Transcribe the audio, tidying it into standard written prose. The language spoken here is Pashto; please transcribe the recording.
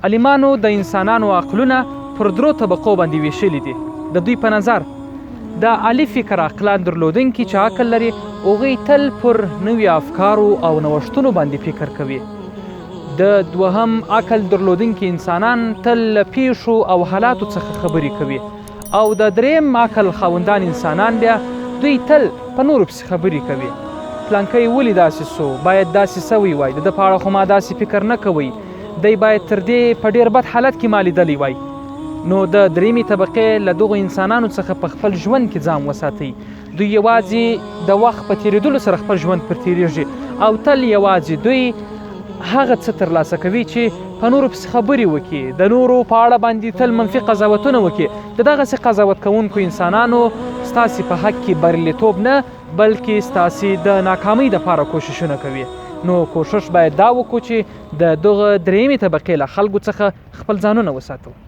عالمانو د انسانانو عقلونه پر درو طبقو باندې ویشلي دي. د دوی په نظر د عالي فکر عقلان درلودونکي چې عقل لري، هغوی تل پر نوي افکارو او نوښتونو باندې فکر کوي. د دوهم عقل درلودونکي انسانان تل له پیښو او حالاتو څخه خبرې کوي او د دریم عقل خاوندان انسانان بیا دوی تل په نورو پسې خبرې کوي. پلانکی ولې داسې سو، باید داسې سوی وای، د ده په اړه خو ما داسې فکر نه کوی، دی باید تر دې په ډیر بد حالت کې ما لیدلی وای. نو د دریمې طبقې له دغو انسانانو څخه په خپل ژوند کې ځان وساتئ. دوی یوازې د وخت په تیریدلو سره خپل ژوند پر تیریږي او تل یوازې دوی هغه څه ترلاسه کوي چې په نورو پسې خبرې وکړي، د نورو په اړه باندې تل منفي قضاوتونه وکړي. د دغسې قضاوت کوونکو انسانانو ستاسې په حق کې بریالیتوب نه بلکې ستاسې د ناکامۍ دپاره کوششونه کوي. نو کوشش باید دا وکړو چې د دغه دریمې طبقې له خلکو څخه خپل ځانونه وساتو.